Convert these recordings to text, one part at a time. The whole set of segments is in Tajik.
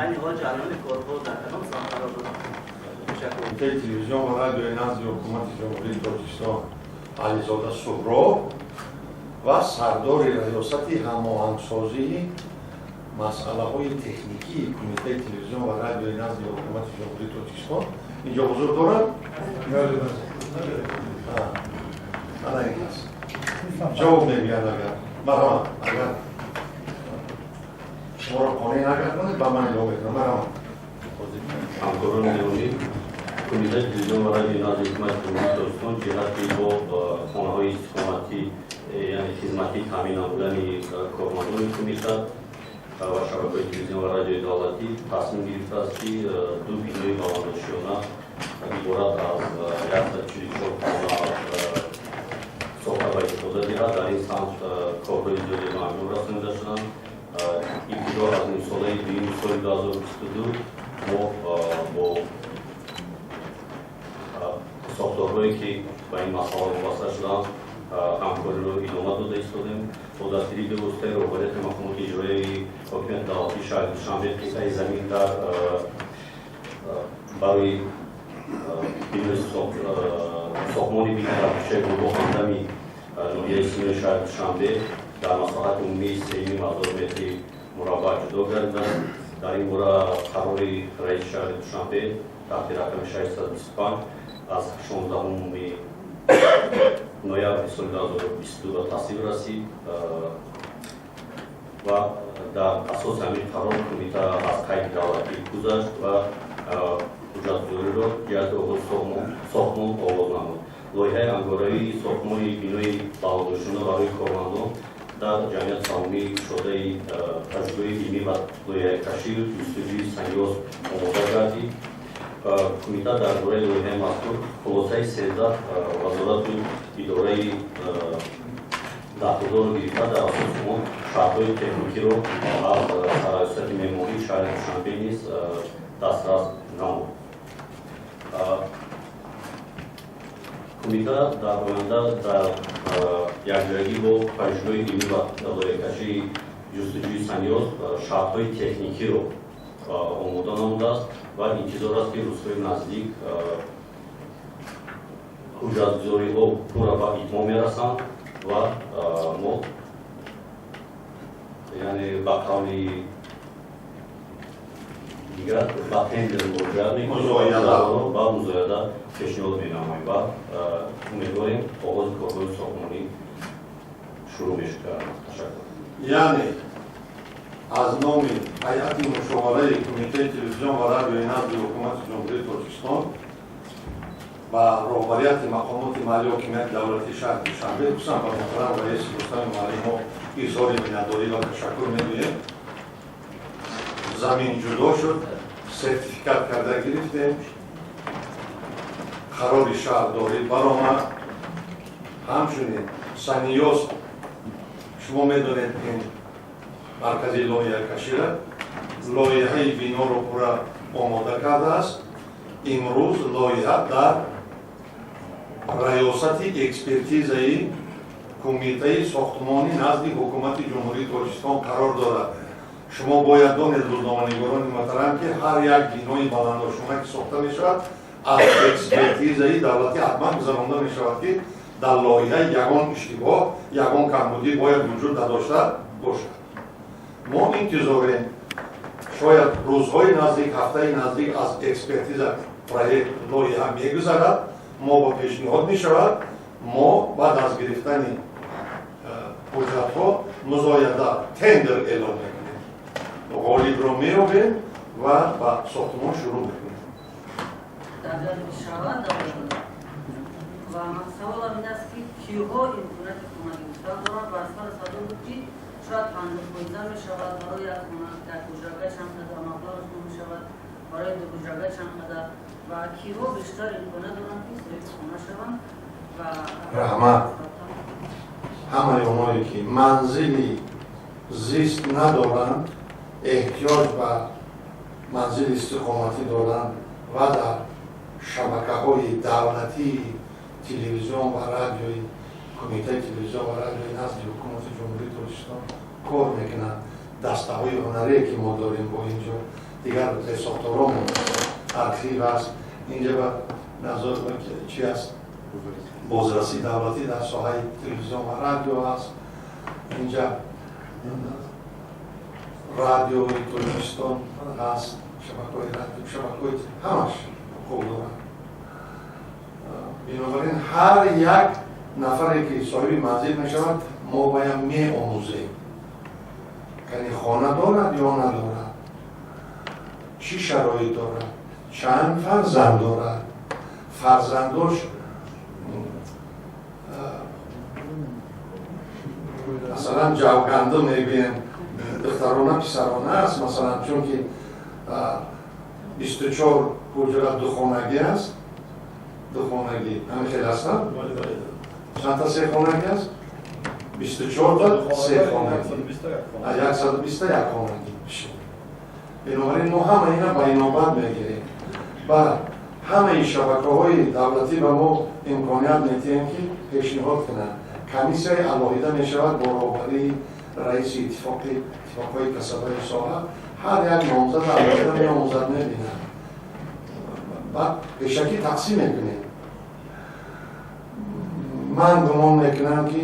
Айни ҳол ҷараёни корҳо дар кадом самт қарор дорад? Ташаккур. Кумитаи телевизион ва радиои назди ҳукумати Ҷумҳурии Тоҷикистон Ализода Суҳроб ва сардори раёсати ҳамоҳангсозии масъалаҳои техникии Кумитаи телевизион ва радиои назди ҳукумати Ҷумҳурии Тоҷикистон инҷо ҳузур дорад. Ана ин аст. Ҷавоб мегӯяд агар. Марҳамат, агар шуморо қонеъ накард, ба ман илова мекунам. Марҳамат. Ҳамкорони гиромӣ, Кумитаи телевизион ва радиои назди ҳукумати Ҷумҳурии Тоҷикистон ҷиҳати бо хонаҳои истиқоматӣ, яъне хизматӣ таъмин намудани кормандони кумита ва шабакаҳои телевизион ва радиои давлатӣ тасмим гирифтааст, ки ду бинои баландошёна иборат аз 144 хона сохта ба истифода диҳад. Дар ин самт корҳои зиёде ба анҷом расонида шуданд. Ибтидо аз нимсолаи дуюми соли 2022 мо бо сохторҳое, ки ба ин масъала вобаста шуданд, ҳамкориро идома дода истодем. Бо дастгирии бевоситаи роҳбарияти мақомоти иҷроияи ҳокимияти давлатии шаҳри Душанбе қитъаи замин дар барои бинои сохтмони бино дар кӯчаи Бобо Ҳамдами ноҳияи Синои шаҳри Душанбе дар масоҳати умумии 3,5 ҳазор метри мураббаъ ҷудо гардидааст. Дар ин бора қарори раиси шаҳри Душанбе таҳти рақами 625 аз 16 ноябри соли 2022 ба тасвиб расид ва дар асоси ҳамин қарор кумита аз қайди давлатӣ гузашт ва ҳуҷҷатгузориро ҷиҳати оғози сохтмон оғоз намуд. Лоиҳаи ангораии сохтмони бинои баландошёна барои кормандон дар ҷамъияти саҳомии кушодаи таҷрибаи илмӣ ва лоиҳакашию ҷустуҷӯи Санёз омода гардид. Кумита дар бораи лоиҳаи мазкур хулосаи 13 вазорату идораи дахлдорро гирифта, дар асоси он шартҳои техникиро аз сарраёсати меъмории шаҳри Душанбе низ дастрас намуд. Кумита дар оянда дар якҷоягӣ бо пажӯҳишгоҳи илмӣ ва лоиҳакашии ҷустуҷӯи Санёз шартҳои техникиро омода намудааст ва интизор аст, ки рӯзҳои наздик ҳуҷҷатгузориҳо пурра ба итмом мерасанд ва мо, яъне ба қавли дигар, ба тендер муроҷиат мекунем, ба музояда пешниҳод менамоем ва умедворем, оғози корҳои сохтмонӣ шурӯъ мешавад. Ташаккур. Яъне аз номи ҳайати мушовараи Кумитаи телевизион ва радиои назди ҳукумати Ҷумҳурии Тоҷикистон ба роҳбарияти мақомоти маҳаллии ҳокимияти давлатии шаҳри Душанбе, хусусан ба муҳтарам раиси Рустами Эмомалӣ мо изҳори миннатдорӣ ва ташаккур мегӯем. Замин ҷудо шуд, сертификат карда гирифтем, қарори шаҳрдорӣ баромад. Ҳамчунин Саниёз, шумо медонед, ин маркази лоиҳакашира лоиҳаи биноро пурра омода кардааст. Имрӯз лоиҳа дар раёсати экспертизаи Кумитаи сохтмонӣ назди ҳукумати Ҷумҳурии Тоҷикистон қарор дорад. Шумо бояд донед, рӯзноманигорони муҳтарам, ки ҳар як бинои баландошёна, ки сохта мешавад, аз экспертизаи давлатӣ ҳатман гузаронда мешавад, ки дар лоиҳа ягон иштибоҳ, ягон камбудӣ бояд вуҷуд надошта бошад. Мо интизорем, шояд рӯзҳои наздик, ҳафтаи наздик аз экспертиза проект, лоиҳа мегузарад, мо ба пешниҳод мешавад. Мо баъд аз гирифтани ҳуҷҷатҳо музояда, тендер эълон мекунем, ғолибро меёбем ва ба сохтмон шурӯъ мекунем. Шавад ва саволам ин аст, ки киҳо имконияти хона гирифтан доранд? Ва аз садо буд, ки шояд 50 фоиза мешавад. Барои як хона, як ҳуҷрага чанд қадар маблағ мешавад, барои ду ҳуҷрага чанд қадар ва киҳо бештар имконият доранд, ки соҳиби хона шаванд? Ва Раҳмат. Ҳамаи оное, ки манзили зист надоранд, эҳтиёҷ ба манзили истиқоматӣ доранд ва дар шабакаҳои давлатии телевизион ва радиои Кумитаи телевизион ва радиои назди ҳукумати Ҷумҳурии Тоҷикистон кор мекунанд, дастаҳои ҳунарие, ки мо дорем, бо инҷо дигар. Дигар сохторҳо архив аст, инҷа ба назор чи аст, бозрасии давлатӣ дар соҳаи телевизион ва радио аст, инҷа радиои Тоҷикистон ҳаст, шабакаҳои радио, шабакаҳои ҳамаш ҳуқуқ доранд. Бинобар ин ҳар як нафаре ки соҳиби манзил мешавад, мо бояд меомӯзем, яъне хона дорад ё надорад, чӣ шароит дорад, чанд фарзанд дорад, фарзандош масалан ҷавганду мегӯем, духтарона писарона аст, масалан чунки 24 ҳуҷра духонагӣ аст, духонагӣ ҳамин хел ҳастанд, чандта сехонагӣ аст? 24 сехонагӣ, 121 хонагӣ. Бинобар ин мо ҳама ина ба инобат мегирем. Баъд ҳамаи шабакаҳои давлатӣ ба мо имконият медиҳем, ки пешниҳод кунанд. Комиссияи алоҳида мешавад бо роҳбарии раиси иттифоқҳои касабаи соҳа, ҳар як номзад алоҳида меомӯзад, мебинад, баъд пешакӣ тақсим мекунем. Ман гумон мекунам, ки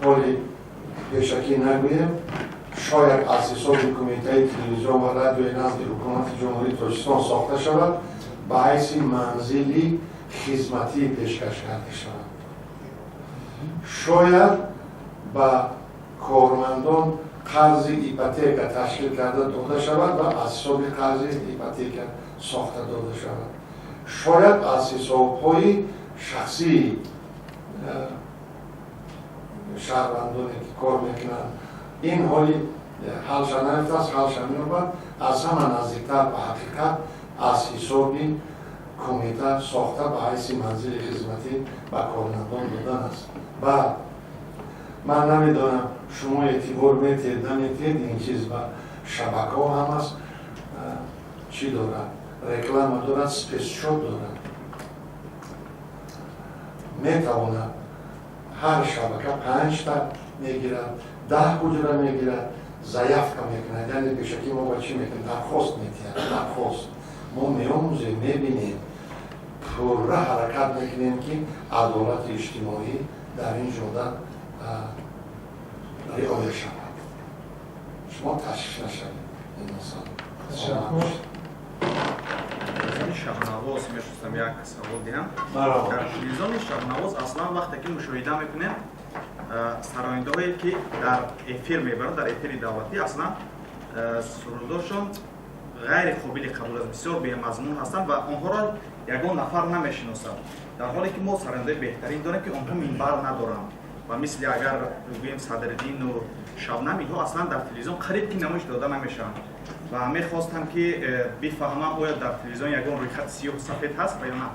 ҳоли пешакӣ нагӯем, шояд аз ҳисоби Кумитаи телевизион ва радиои назди Ҳукумати Ҷумҳурии Тоҷикистон сохта шавад, ба ҳайси манзили хизматӣ пешкаш карда шавад. Шояд ба кормандон қарзи ипотека ташкил карда дода шавад ва аз ҳисоби қарзи ипотека сохта дода шавад. Шояд аз ҳисобҳои шахсии шаҳрвандоне ки кор мекунанд. Ин ҳоли ҳалша наёфтааст, ҳалша меёбад. Аз ҳама наздиктар ба ҳақиқат аз ҳисоби кумита сохта ба ҳайси манзили хизматӣ ба кормандон додан аст. Баъд ман намедонам, шумо эътибор метиҳед, наметиҳед, ин чиз ба шабакаҳо ҳам аст, чӣ дорад, реклама дорад, спецшот дорад. Метавонад ҳар шабака 5та мегирад, 10 ҳуҷра мегирад, заявка мекунад, яъне пешакӣ мо ба чӣ мекунем, дархост метиҳад, дархост мо меомӯзем, мебинем, пурра ҳаракат мекунем, ки адолати иҷтимоӣ дар ин ҷода риоя шавад. Шумо ташвиш нашавед ин масъала. Телевизиони Шаҳнавоз мехостам як савол диҳам. Дар телевизиони Шаҳнавоз аслан вақте ки мушоҳида мекунем, сарояндаҳое ки дар эфир мебаранд, дар эфири давлатӣ, аслан сурудошон ғайри қобили қабул аст, бисёр бемазмун ҳастанд ва онҳоро ягон нафар намешиносад. Дар ҳоле ки мо сарояндаҳои беҳтарин дорем, ки онҳо минбар надоранд ва мисли агар гӯем Садриддину Шабнам, инҳо аслан дар телевизион қариб ки намоиш дода намешаванд. Ва мехостам ки бифаҳмам, оё дар телевизион ягон рӯйхати сиёҳу сафед ҳаст ва ё на?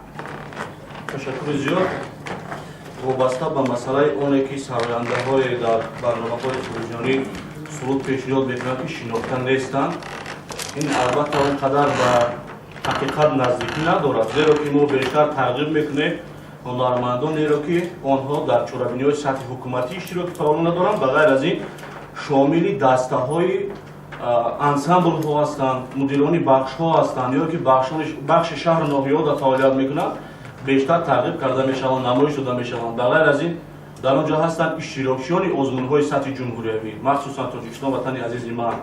Ташаккури зиёд. Вобаста ба масъалаи оне ки сарояндаҳое дар барномаҳои телевизионӣ суруд пешниҳод мекунанд, ки шинохта нестанд, ин албатта он қадар ба ҳақиқат наздикӣ надорад, зеро ки мо бештар тарғиб мекунем ҳунармандонеро, ки онҳо дар чорабиниҳои сатҳи ҳукуматӣ иштироки фаъолона доранд, ба ғайр аз ин шомили дастаҳои ансамблҳо ҳастанд, мудирони бахшҳо ҳастанд ё ки бахши шаҳру ноҳияҳо дар фаъолият мекунанд, бештар тарғиб карда мешаванд, намоиш дода мешаванд. Ба ғайр аз ин дар он ҷо ҳастанд иштирокчиёни озмунҳои сатҳи ҷумҳуриявӣ, махсусан Тоҷикистон ватани азизи ман,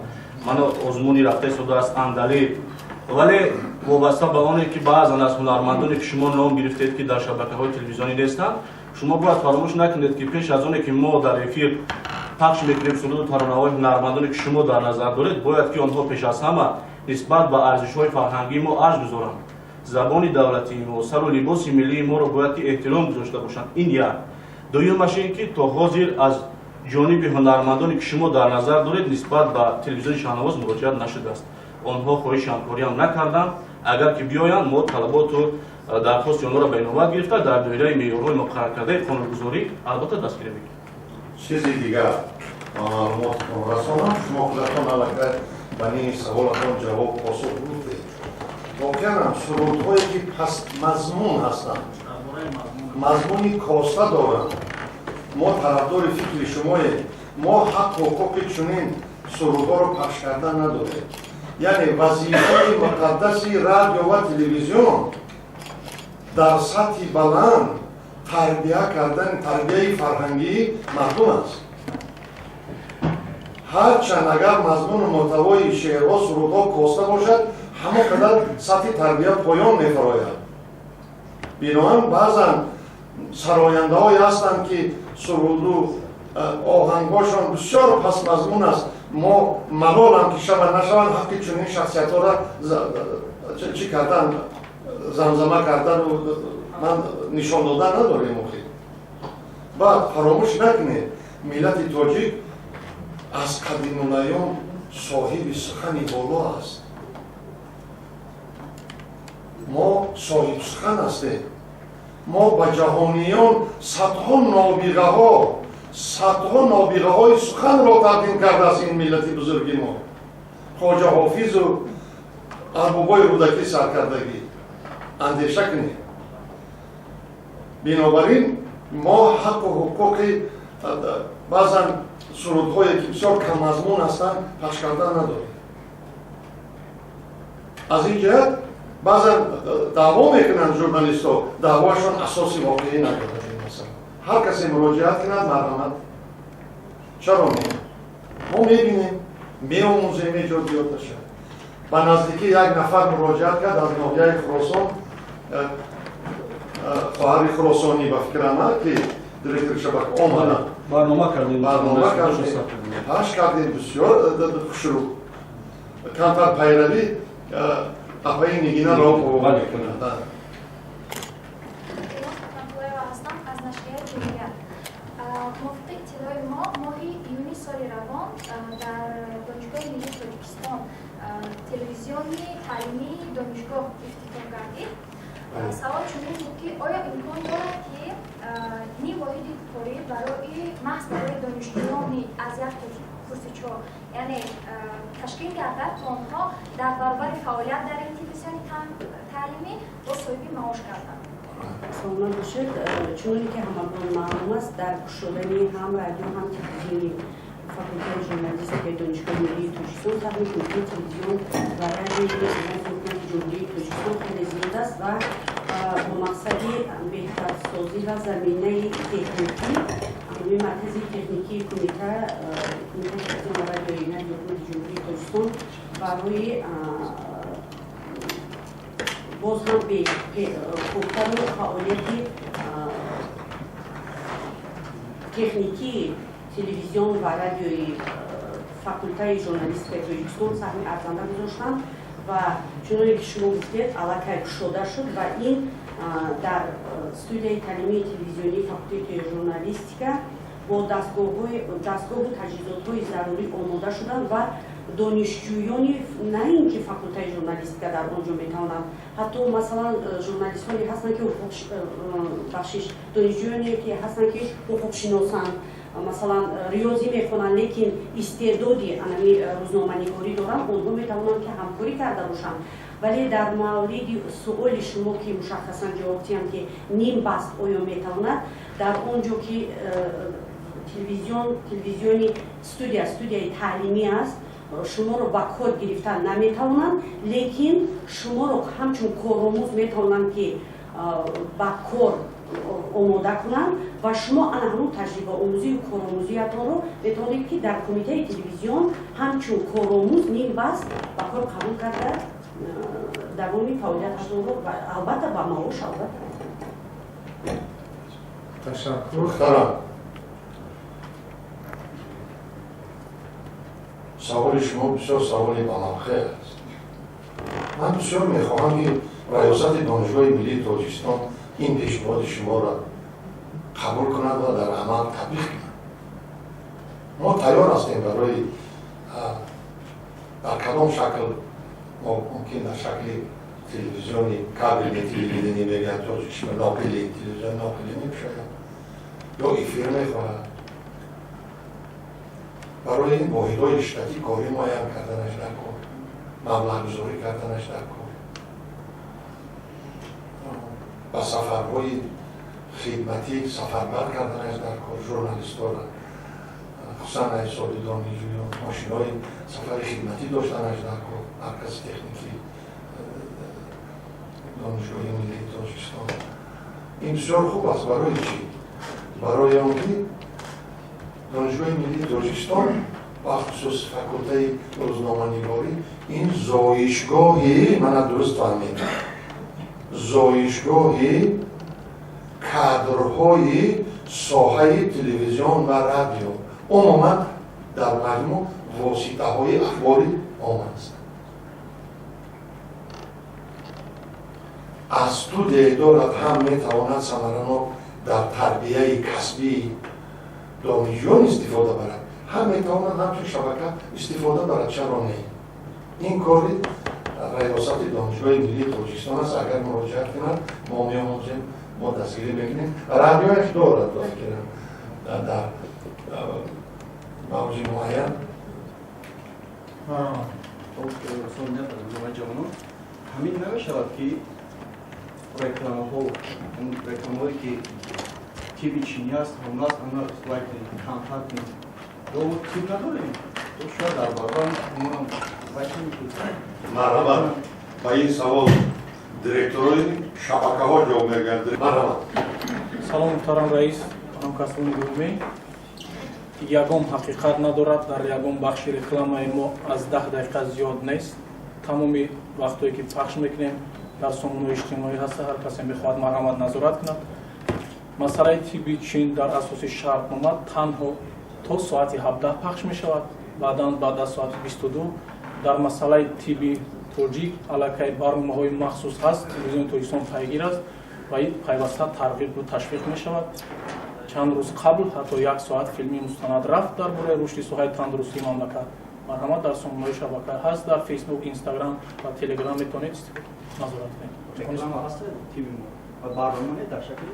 мана озмуни рафта истодааст Андалиб. Вале вобаста ба оне ки баъзан аз ҳунармандоне ки шумо ном гирифтед, ки дар шабакаҳои телевизионӣ нестанд, шумо бояд фаромӯш накунед, ки пеш аз оне ки мо дар эфир пахш мекунем суруду таронаҳои ҳунармандоне ки шумо дар назар доред, бояд ки онҳо пеш аз ҳама нисбат ба арзишҳои фарҳангии мо арз гузоранд. Забони давлатии мо, сару либоси миллии моро бояд ки эҳтиром гузошта бошанд. Ин як. Дуюмаш ин ки то ҳозир аз ҷониби ҳунармандоне ки шумо дар назар доред нисбат ба телевизиони Шаҳнавоз муроҷиат нашудааст. Онҳо хоҳиши ҳамкориам накарданд. Агар ки биёянд, мо талаботу дархости онҳоро ба инобат гирифта, дар доираи меъёрҳои муқарраркардаи қонунгузорӣ албатта дастгирӣ мекунем. Чизи дигар маълумоттон расонам, шумо худатон аллакай ба ними саволатон ҷавоб посух гуфтед. Воқеан ҳам сурудҳое ки пастмазмун ҳастанд, мазмуни коста доранд, мо тарафдори фикри шумоем. Мо ҳаққу ҳуқуқи чунин сурудҳоро пахш кардан надорем. Яъне вазифаи муқаддаси радио ва телевизион дар сатҳи баланд тарбия кардан, тарбияи фарҳангии мардум аст. Ҳарчанд агар мазмуну муҳтавои шеърҳо, сурудҳо коста бошад, ҳамон қадар сатҳи тарбия поён мефарояд. Биноан баъзан сарояндаҳое ҳастанд, ки суруду оҳангҳошон бисёр пасмазмун аст. Мо малолам ки шаванд нашаванд, ҳаққи чунин шахсиятҳоро чӣ кардан, замзама кардану ман нишон додан надорем. Охир баъд фаромӯш накунед, миллати тоҷик аз қадимулайём соҳиби сухани боло аст. Мо соҳибсухан ҳастем. Мо ба ҷаҳониён садҳо нобиғаҳо, садҳо нобиғаҳои суханро тақдим кардааст ин миллати бузурги мо. Хоҷа Ҳофизу арбобои Рӯдакӣ саркардагӣ. Андеша кунед. Бинобар ин мо ҳаққу ҳуқуқи баъзан сурудҳое ки бисёр каммазмун ҳастанд, пахш кардан надорем. Аз ин ҷиҳат баъзан даъво мекунанд журналистҳо, даъвоашон асоси воқеӣ надорад. Ин масъала ҳар касе муроҷиат кунад, марҳамат. Чаро не? Мо мебинем, меомӯзем эҷодиёташа. Ба наздикӣ як нафар муроҷиат кард аз ноҳияи Хуросон, хоҳари хуросонӣ ба фикрам, ки директори шабака омаданд. Барнома кардем. Барнома кардем, пахш кардем, бисёр хушрӯ. Камтар пайравӣ апаи Нигина Раупова мекунад. Ҳастам аз нашрияи Ҷумҳурият. Мувофиқи иттилои мо, моҳи июни соли равон дар Донишгоҳи Миллии Тоҷикистон телевизиони таълимии донишгоҳ ифтитоҳ гардид. Савол чунин буд, ки оё имкон дорад, ки ним воҳиди корӣ барои маҳз барои донишҷӯёни аз як то курси чор, яъне ташкил гардад, то онҳо дар баробари фаъолият дар ин телевизиони таълимӣ бо соҳиби маош гарданд? Саломат бошед. Чуноне ки ҳамагон маълум аст, дар кушодани ҳам радио, ҳам телевизиони факултаи журналистикаи Донишгоҳи Миллии Тоҷикистон саҳми Кумитаи телевизион ва радиои Ҳукумати Ҷумҳурии Тоҷикистон хеле зиёд аст ва бо мақсади беҳтарсозӣ ва заминаи техникӣ маркази техникии кумита, Кумитаи телевизион ва радиои назди Ҳукумати Ҷумҳурии Тоҷикистон барои боз ҳам хубтару фаъолияти техникии телевизион ва радиои факултаи журналистикаи Тоҷикистон саҳми арзанда гузоштанд ва чуноне ки шумо гуфтед, аллакай кушода шуд ва ин дар студияи таълимии телевизионии факултети журналистика бо дастгоҳу таҷҳизотҳои зарурӣ омода шуданд ва донишҷӯёни на ин ки факултаи журналистика дар он ҷо метавонанд, ҳатто масалан журналистҳое ҳастанд ки бахшиш, донишҷӯёне ки ҳастанд, ки ҳуқуқшиносанд, масалан риёзӣ мехонанд, лекин истеъдоди анами рӯзноманигорӣ доранд, онҳо метавонанд ки ҳамкорӣ карда бошанд. Вале дар мавриди суоли шумо, ки мушаххасан ҷавоб диҳам, ки ним баст оё метавонад, дар он ҷо ки телевизион, телевизиони студия, студияи таълимӣ аст, шуморо ба кор гирифтан наметавонанд, лекин шуморо ҳамчун коромӯз метавонанд ки ба кор омода кунанд ва шумо ана ҳамун таҷрибаомӯзию коромӯзиятонро метавонед, ки дар кумитаи телевизион ҳамчун коромӯз ним баст ба кор қабул карда, давоми фаъолиятатонро, албатта ба маош, албатта. Ташаккур. Муҳтарам, саволи шумо бисёр саволи бамавқеъ аст. Ман бисёр мехоҳам, ки раёсати Донишгоҳи Миллии Тоҷикистон ин пешниҳоди шуморо қабул кунад ва дар амал татбиқ кунад. Мо тайёр ҳастем барои дар кадом шакл, мо мумкин дар шакли телевизиони кабельный телевидение мегӯянд тоҷикишма, ноқили, телевизион ноқили мешавад ё эфир мехоҳад. Барои ин воҳидҳои штатӣ корӣ муайян карданаш дар кор, маблағгузорӣ карданаш дар кор, ба сафарҳои хидматӣ сафарбар карданаш дар кор журналистҳоро. Хусусан ҳисоби донишҷӯён мошинҳои сафари хидматӣ доштанаш дар кор, маркази техникии Донишгоҳи миллии Тоҷикистон. Ин бисёр хуб аст. Барои чӣ? Барои он ки Донишгоҳи миллии Тоҷикистон, бахусус факултаи рӯзноманигорӣ, ин зоишгоҳи, мана дуруст фаҳмед, зоишгоҳи кадрҳои соҳаи телевизион ва радио, умуман дар маҷмӯъ воситаҳои ахбори ом аст. Аз студияи дорад ҳам метавонад самаранок дар тарбияи касбии донишҷӯён истифода барад, ҳам метавонад ҳамчун шабака истифода барад. Чаро не? Ин кори раёсати Донишгоҳи миллии Тоҷикистон аст. Агар муроҷиат кунад, мо меомӯзем, мо дастгирӣ мекунем. Радиояш дорад, дар мавҷи муайян. Ҳамин намешавад ки рекламаҳо, рекламаҳое ки тиби чинӣ аст, ҳамласт, ҳамна лайк кунем, камтар кунем. Ё мо тиб надорем? Шояд дар баробар ҳамонам лайк кунем. Марҳабат, ба ин савол директорои шабакаҳо ҷавоб мегӯянд. Марҳабат. Салом, муҳтарам раис, ҳамкасбони гурӯҳӣ. Ягон ҳақиқат надорад, дар ягон бахши рекламаи мо аз 10 дақиқа зиёд нест. Тамоми вақтое ки пахш мекунем дар сомонаҳои иҷтимоӣ ҳаста, ҳар касе мехоҳад марҳамат назорат кунад. Масъалаи тибби чин дар асоси шартнома танҳо то соати 17 пахш мешавад, баъдан баъд аз соати 22. Дар масъалаи тибби тоҷик аллакай барномаҳои махсус ҳаст, телевизиони Тоҷикистон пайгир аст ва ин пайваста тарғибу ташвиқ мешавад. Чанд рӯз қабл ҳатто 1 соат филми мустанад рафт дар бораи рушди соҳаи тандурустии мамлакат. Марҳамат, дар сомонаҳои шабака ҳаст, дар Фейсбук, Инстаграм ва Телеграм метавонед назорат кунед. Реклама ҳаст тиби мо ва барнома не дар шакли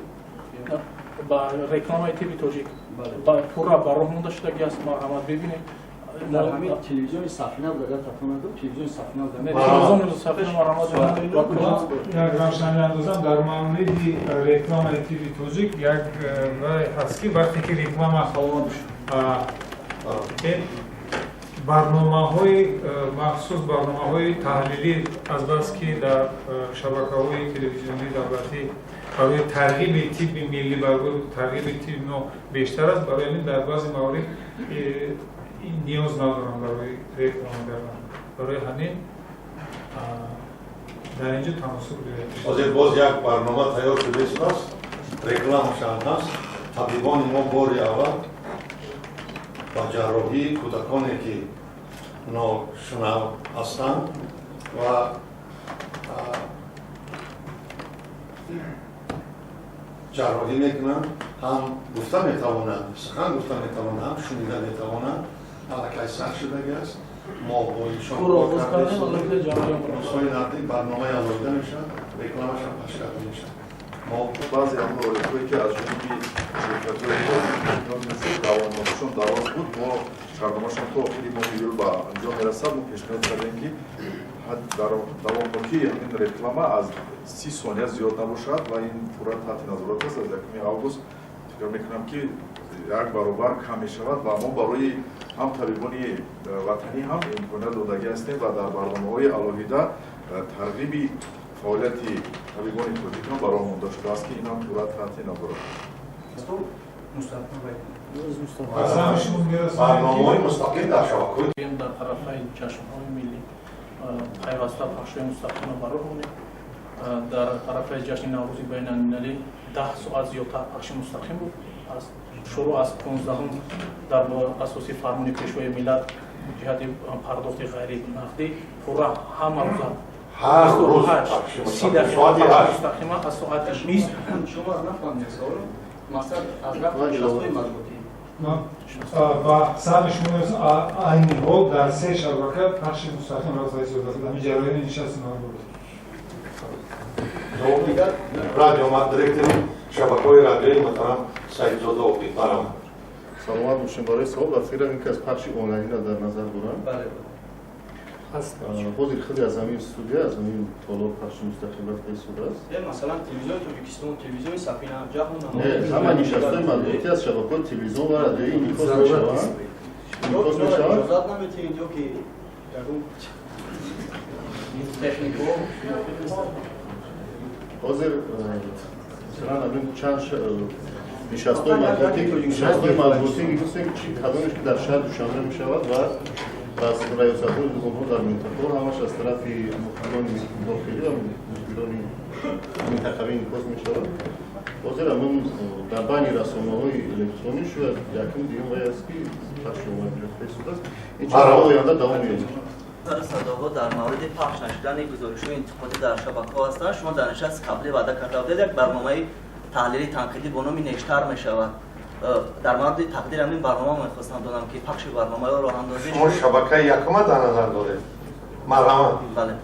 ба рекламаи тиби тоҷик пурра ба роҳ монда шудагӣ аст. Марҳамат, бибинед. Дар ҳамин телевизиони Сафина буд, агар хато накунам, телевизиони Сафина буд. Телевизиони Сафина, марҳамат. Як равшанӣ андозам дар мавриди рекламаи тиби тоҷик. Як вай ҳаст ки вақте ки реклама барномаҳои махсус, барномаҳои таҳлилӣ, азбаски дар шабакаҳои телевизионии давлатӣ барои тарғиби тибби миллӣ, барои тарғиби тибби мо бештар аст, барои ҳамин дар баъзе маврид ниёз надорам барои реклама кардан. Барои ҳамин дар инҷо таносуб риоя мешавад. Ҳозир боз як барнома тайёр шудааст, рекламашам ҳаст. Табибони мо бори аввал ба ҷарроҳии кӯдаконе ки ношунав ҳастанд ва ҷарроҳӣ мекунанд, ҳам гуфта метавонанд, сухан гуфта метавонанд, ҳам шунида метавонанд. Аллакай сар шудагӣ аст. Мо бо иншон кор кардем. Рӯзҳои наздик барномаи алоҳида мешавад, рекламашам пахш карда мешавад. Мо баъзе аз роликҳое ки аз ҷониби ширкатҳои пешниҳод мешуд, давомнокашон дароз буд, мо шартномашон то охири моҳи июл ба анҷом мерасад. Мо пешниҳод кардем ки давомнокии ҳамин реклама аз 30 сония зиёд набошад ва ин пурра таҳти назорат аст. Аз 1 август фикр мекунам ки як баробар кам мешавад ва мо барои ҳам табибони ватанӣ ҳам имконият додагӣ ҳастем ва дар барномаҳои алоҳида тарғиби фаъолияти табибони тоҷик ҳам бароҳ монда шудааст ки ин ҳам пурра таҳти назорат аст. Барномаҳои мустақим дар шабакаҳои дар тарафаи ҷашнҳои миллӣ пайваста пахшҳои мустақимро ба роҳ монем. Дар тарафаи ҷашни Наврӯзи байналмилалӣ 10 соат зиёдтар пахши мустақим буд. Аз шурӯъ аз 15 дар асоси фармони Пешвои миллат ҷиҳати пардохти ғайринақдӣ пурра ҳама рӯза ҳар рӯз 30 дақиқа мустақима аз соати 20. Шумо нафаҳмидед саволро. Мақсад аз рафти нишастҳои матбуотӣ. Ва саҳми шумо айни ҳол дар 3 шабака пахши мустақим рафта истодааст. Ҳамин ҷараёни нишасти матбуотӣ. Радио директори шабакаҳои радиои муҳтарам Саидзода Обид, барам. Саломат бошем. Барои савол ба фикрам ин ки аз пахши онлайнро дар назар дорам. Бале. Ҳозир худи аз ҳамин студия, аз ҳамин толор пахши мустақим рафта истодааст. Масалан, телевизиони Тоҷикистон, телевизиони Сафина, Ҷаҳон. Ҳама нишастҳои матбуотӣ аз шабакаҳои телевизион ва радиоӣ инъикос мешаванд. Инъикос мешаванд. Иҷозат наметиҳед ё ки ягон техникаҳо? Ҳозир масалан ҳамин чанд нишастҳои матбуотӣ гуфтем, чи кадомеш ки дар шаҳри Душанбе мешавад ва аз раёсатҳои онҳо дар минтақаҳо, ҳамаш аз тарафи мухбирони дохилӣ ва мухбирони минтақавӣ инъикос мешавад. Ҳозир ҳамин дар байни расонаҳои электронӣ шояд якум дуюм вай аст, ки пахши онлайн рафта истодааст. Ин чизҳо оянда давом меёбад. Садоҳо дар мавриди пахш нашудани гузоришҳои интиқодӣ дар шабакаҳо ҳастанд. Шумо дар нишасти қаблӣ ваъда карда будед, як барномаи таҳлили танқидӣ бо номи Нештар мешавад. Дар мавриди тақдири ҳамин барнома мехостам донам, ки пахши барномаро роҳандозӣ шумо шабакаи якума дар назар доред? Марҳамат. Бале.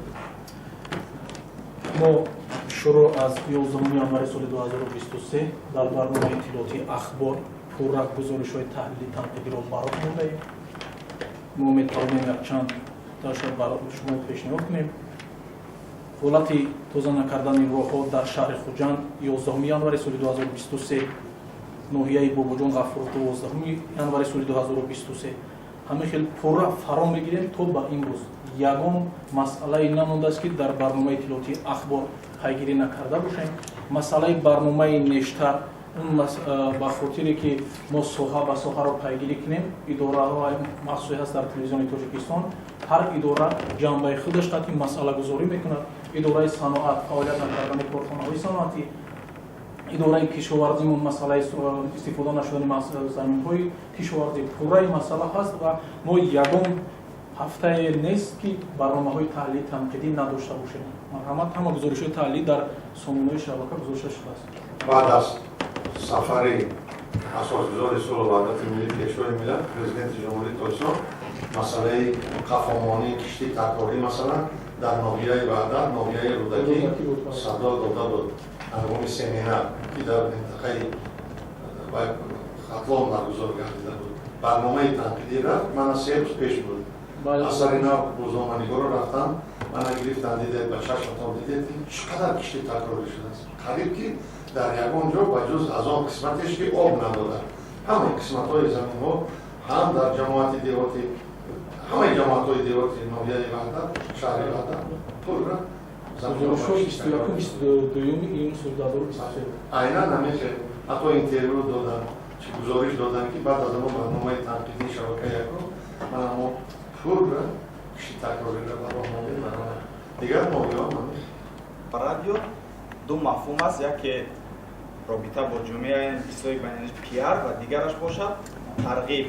Мо шурӯъ аз 11 январи соли 2023 дар барномаи иттилоотии Ахбор пурра гузоришҳои таҳлили танқидиро ба роҳ мондаем. Мо метавонем якчанд таша барои шумо пешниҳод кунем. Ҳолати тоза накардани роҳҳо дар шаҳри Хуҷанд 11 январи соли 2023, ноҳияи Бобоҷон Ғафуров 12 январи соли 2023. Ҳамин хел пурра фаро мегирем то ба имрӯз. Ягон масъалае намондааст, ки дар барномаи иттилоотии Ахбор пайгирӣ накарда бошем. Масъалаи барномаи Нештар, он ба хотире ки мо соҳа ба соҳаро пайгирӣ кунем, идораҳои махсусе ҳаст дар телевизиони Тоҷикистон. Ҳар идора ҷанбаи худаш қати масъалагузорӣ мекунад. Идораи саноат, фаъолият накардани корхонаҳои саноатӣ, идораи кишоварзимон, масъалаи истифода нашудани заминҳои кишоварзӣ, пурраи масъала ҳаст ва мо ягон ҳафтае нест, ки барномаҳои таҳлили танқидӣ надошта бошем. Марҳамат, ҳама гузоришҳои таҳлилӣ дар сомонаҳои шабака гузошта шудааст. Баъд аз сафари асосгузори сулҳу ваҳдати миллӣ, Пешвои миллат, Президенти Ҷумҳурии Тоҷикистон, масъалаи қафомонии кишти такрорӣ, масалан, дар ноҳияи Ваҳдат, ноҳияи Рӯдакӣ садо дода буд. Ҳангоми семинар, ки дар минтақаи Хатлон баргузор гардида буд, барномаи танқидӣ рафт. Мана 3 рӯз пеш буд. Аз сари нав рӯзноманигоро рафтам, мана гирифтан, дидед, ба чашматон дидед, ки чӣ қадар кишти такрорӣ шудааст. Қариб ки дар ягон ҷо ба ҷуз аз он қисматеш, ки об надодад, ҳамаи қисматҳои заминҳо ҳам дар ҷамоати деҳоти, ҳамаи ҷамоатҳои деҳоти ноҳияи Ваҳдат, шаҳри Ваҳдат пурра. Гузоришҳо 21, 22 июни соли 2023. Айнан ҳамин хел ҳатто интервю додам, чи гузориш додам, ки баъд аз он барномаи танқидии шабакаи якум мана мо пурра кишти такрориро ба роҳ мондем. Дигар ноҳияҳо ҳамин. Радио ду мафҳум аст: яке робита бо ҷомеа, ислоҳи байналмилалӣ, пиар, ва дигараш бошад тарғиб.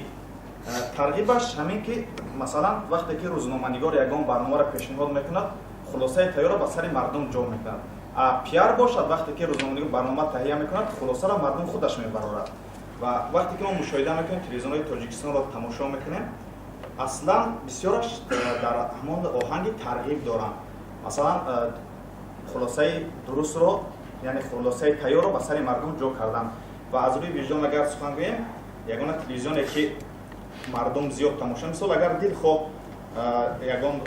Тарғибаш ҳамин ки, масалан, вақте ки рӯзноманигор ягон барномаро пешниҳод мекунад, хулосаи тайёрро ба сари мардум ҷо мекунад. Пиар бошад, вақте ки рӯзноманигор барнома таҳия мекунад, хулосаро мардум худаш мебарорад. Ва вақте ки мо мушоҳида мекунем, телевизионҳои Тоҷикистонро тамошо мекунем, аслан бисёраш дар ҳамон оҳанги тарғиб доранд. Масалан, хулосаи дурустро, яъне хулосаи тайёрро ба сари мардум ҷо кардан. Ва аз рӯи виҷдон агар сухан гӯем, ягона телевизионе ки мардум зиёд тамошо, мисол, агар дилхоҳ ягон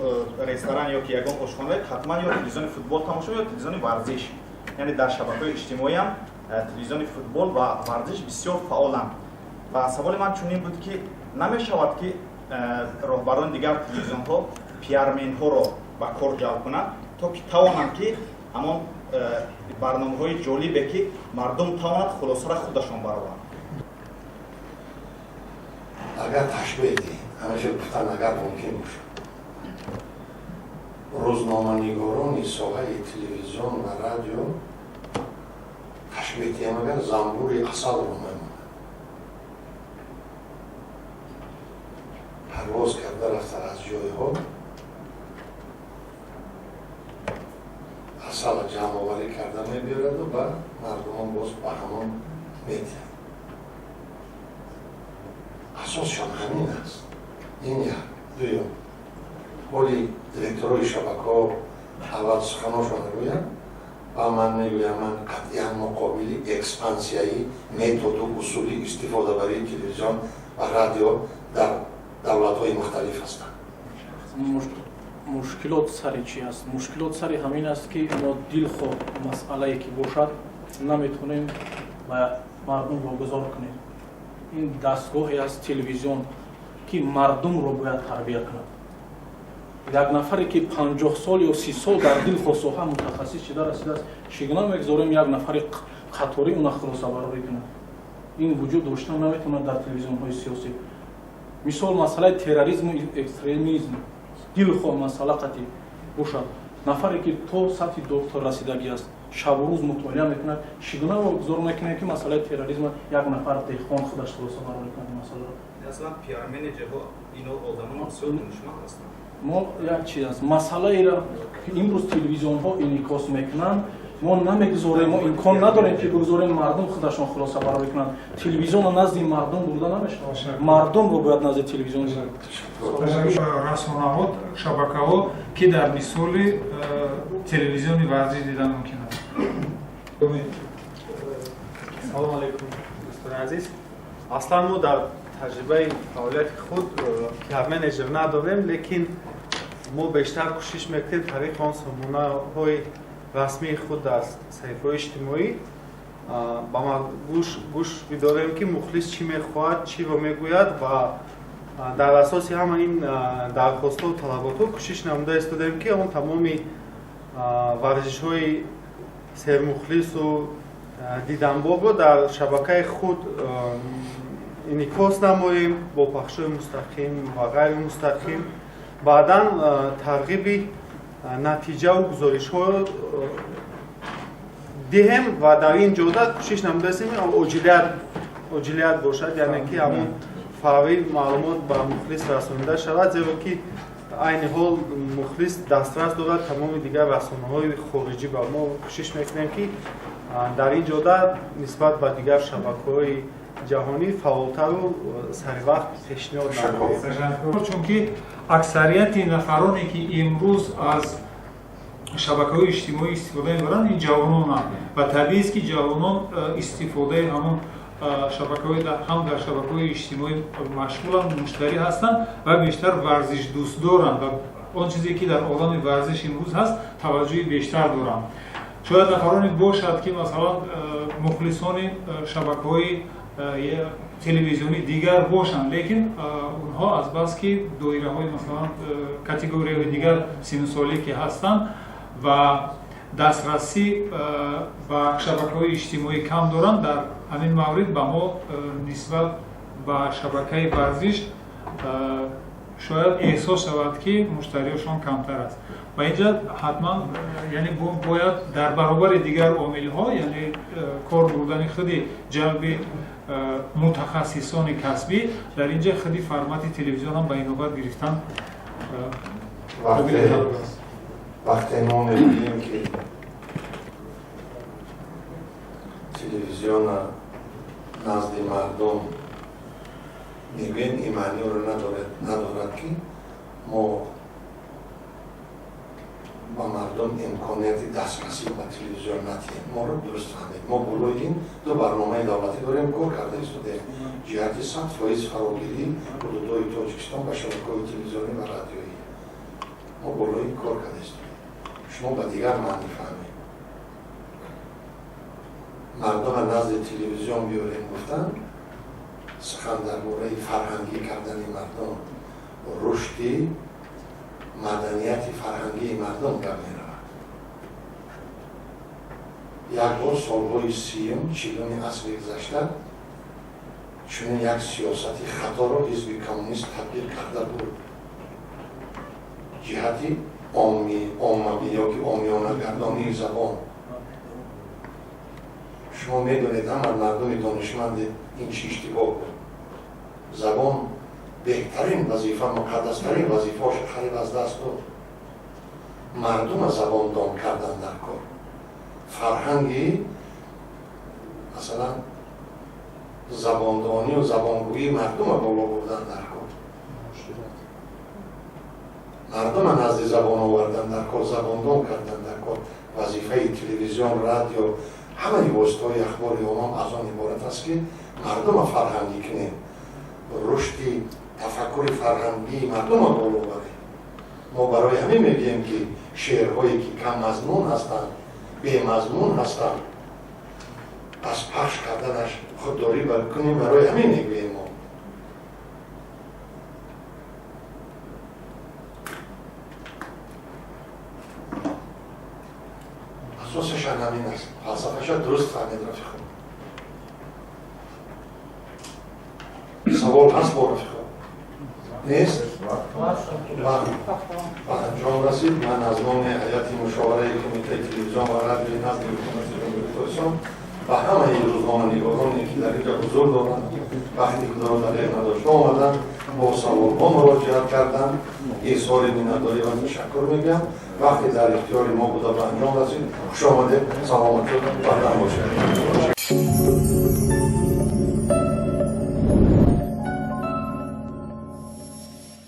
ресторан ё ки ягон ошхона, ҳатман ё телевизиони футбол тамошо, ё телевизиони варзиш. Яъне дар шабакаҳои иҷтимоиам телевизиони футбол ва варзиш бисёр фаъоланд. Ва саволи ман чунин буд, ки намешавад ки роҳбарони дигар телевизионҳо пиарменҳоро ба кор ҷалб кунанд, то ки тавонанд ки ҳамон барномаҳои ҷолибе, ки мардум тавонад хулосаро худашон бароранд? Агар ташбеҳ диҳем, ҳамеша гуфтан агар мумкин бошад, рӯзноманигорони соҳаи телевизион ва радио, ташбеҳ диҳем агар, занбури асалро мемонад, парвоз карда рафта аз ҷойҳо асала ҷамъоварӣ карда мебиёраду ба мардумон боз ба ҳамон медиҳад. Асосшон ҳамин аст. Ин як. Дуюм, ҳоли директорои шабакаҳо аввал суханошонро гӯянд ва ман мегӯям, ман қатъиян муқобили экспансияи методу усули истифодабарии телевизион ва радио дар давлатҳои мухталиф ҳастам. Мушкилот сари чи аст? Мушкилот сари ҳамин аст, ки мо дилхоҳ масъалае ки бошад, наметонем ба мардум вогузор кунем. Ин дастгоҳе аст, телевизион, ки мардумро бояд тарбия кунад. Як нафаре ки 50 сол ё 30 сол дар дилхоҳ соҳа мутахассис шида расидааст, чӣ гуна мегузорем як нафари қаторӣ уна хулосабарорӣ кунад? Ин вуҷуд дошта наметавонад дар телевизионҳои сиёсӣ. Мисол, масъалаи терроризму экстремизм, дилхоҳ масъала қатъӣ бошад, нафаре ки то сатҳи доктор расидагӣ аст, шабу рӯз мутолиа мекунад, чӣ гуна вогузор мекунем, ки масъалаи терроризма як нафар деҳқон худаш хулосабарорӣ кунад масъаларо? Аслан пиар менеҷерҳо ино одамон бисёр донишманд ҳастанд. Мо як чиз аст, масъалаеро имрӯз телевизионҳо инъикос мекунанд, мо намегузорем, мо имкон надорем, ки бигузорем мардум худашон хулоса барорӣ кунанд. Телевизионро назди мардум бурда намешавад, мардумро бояд назди телевизион. Расонаҳо, шабакаҳо, ки дар мисоли телевизиони варзиш дидан мумкин аст. Салому алайкум, дӯстони азиз. Аслан мо дар таҷрибаи фаъолияти худ пиар менеҷер надорем, лекин мо бештар кӯшиш мекунем тариқи он сомонаҳои расмии худ дар саҳифаҳои иҷтимоӣ ба гӯш бидорем, ки мухлис чӣ мехоҳад, чиро мегӯяд, ва дар асоси ҳама ин дархостҳо, талаботҳо кӯшиш намуда истодаем, ки он тамоми варзишҳои сермухлису диданбобро дар шабакаи худ инъикос намоем бо пахшҳои мустақим ва ғайримустақим, баъдан тарғиби натиҷаву гузоришҳо диҳем. Ва дар ин ҷода кӯшиш намудаистем, оҷилият бошад, яъне ки ҳамон фаврӣ маълумот ба мухлис расонида шавад, зеро ки айни ҳол мухлис дастрас дорад тамоми дигар расонаҳои хориҷӣ. Ба мо кӯшиш мекунем, ки дар ин ҷода нисбат ба дигар шабакаҳои ҷаҳонӣ фаъолтару саривақт пешниҳод намоем. Чунки аксарияти нафароне, ки имрӯз аз шабакаҳои иҷтимоӣ истифода мебаранд, ин ҷавононанд, ва табиист, ки ҷавонон истифодаи ҳамон шабакаҳои ҳам дар шабакаҳои иҷтимоӣ машғуланд, муштарӣ ҳастанд ва бештар варзишдӯст доранд ва он чизе, ки дар олами варзиш имрӯз ҳаст, таваҷҷӯҳи бештар доранд. Шояд нафароне бошад, ки масалан мухлисони шабакаҳои телевизионӣ дигар бошанд, лекин онҳо азбаски доираҳои, масалан, категорияҳои дигар синнусолӣ ки ҳастанд ва дастрасӣ ба шабакаҳои иҷтимоӣ кам доранд, дар ҳамин маврид ба мо нисбат ба шабакаи варзиш шояд эҳсос шавад, ки муштариёшон камтар аст. Ва инҷа ҳатман, яъне, бояд дар баробари дигар омилҳо, яъне кор бурдани худи ҷалби мутахассисони касбӣ, дар инҷа худи формати телевизион ҳам ба инобат гирифтан. Вақте мо мебинем, ки телевизиона назди мардум мегӯем, ин маъниро надорад, ки мо ба мардум имконияти дастрасӣ ба телевизион надиҳем. Моро дуруст фаҳмед, мо болои ин ду барномаи давлатӣ дорем, кор карда истодаем ҷиҳати 100% фарогирии ҳудудҳои Тоҷикистон ба шабакаҳои телевизионӣ ва радиоӣ. Мо болои ин кор карда истодаем, шумо ба дигар маънӣ фаҳмед. Мардума назди телевизион биёрем гуфтан, сухан дар бораи фарҳангӣ кардани мардум, рушди маданияти фарҳангии мардум гап меравад. Як бор солҳои 30-ум, 40-уми асри гузашта чунин як сиёсати хаторо ҳизби коммунист татбиқ карда буд ҷиҳати оммавӣ ёки омиёнагардонии забон. Шумо медонед, ҳама мардуми донишманде, ин чӣ иштибоҳ буд. Забон беҳтарин вазифа, муқаддастарин вазифаош қариб аз даст дод. Мардума забондон кардан дар кор, фарҳанги, масалан, забондонию забонгӯии мардума боло бурдан дар кор, мардума назди забон овардан дар кор, забондон кардан дар кор. Вазифаи телевизион, радио, ҳамаи воситаҳои ахбори омм аз он иборат аст, ки мардума фарҳангӣ кунем, рушди тафаккури фарҳангии мардума боло барем. Мо барои ҳамин мегӯем, ки шеърҳое ки каммазмун ҳастанд, бемазмун ҳастанд, аз пахш карданаш худдорӣ кунем, барои ҳамин мегӯем мо. Асосаш ҳамин аст. Фалсафаша дуруст фаҳмед, рафиқо. Савол ҳаст бо рафиқо? Нест? Ба анҷом расид. Ман аз номи ҳайати мушовараи Кумитаи телевизион ва радиои назди ҳукумати Ҷумҳурии Тоҷикистон ба ҳамаи рӯзноманигороне, ки дар инҷа ҳузур доранд, вақти худро дар надошта омаданд, бо саволҳо муроҷиат карданд, изҳори миннатдорӣ ва ташаккур мегӯям. Вақте дар ихтиёри мо буда ба анҷом расид. Хуш омадед, саломату бардам бошед.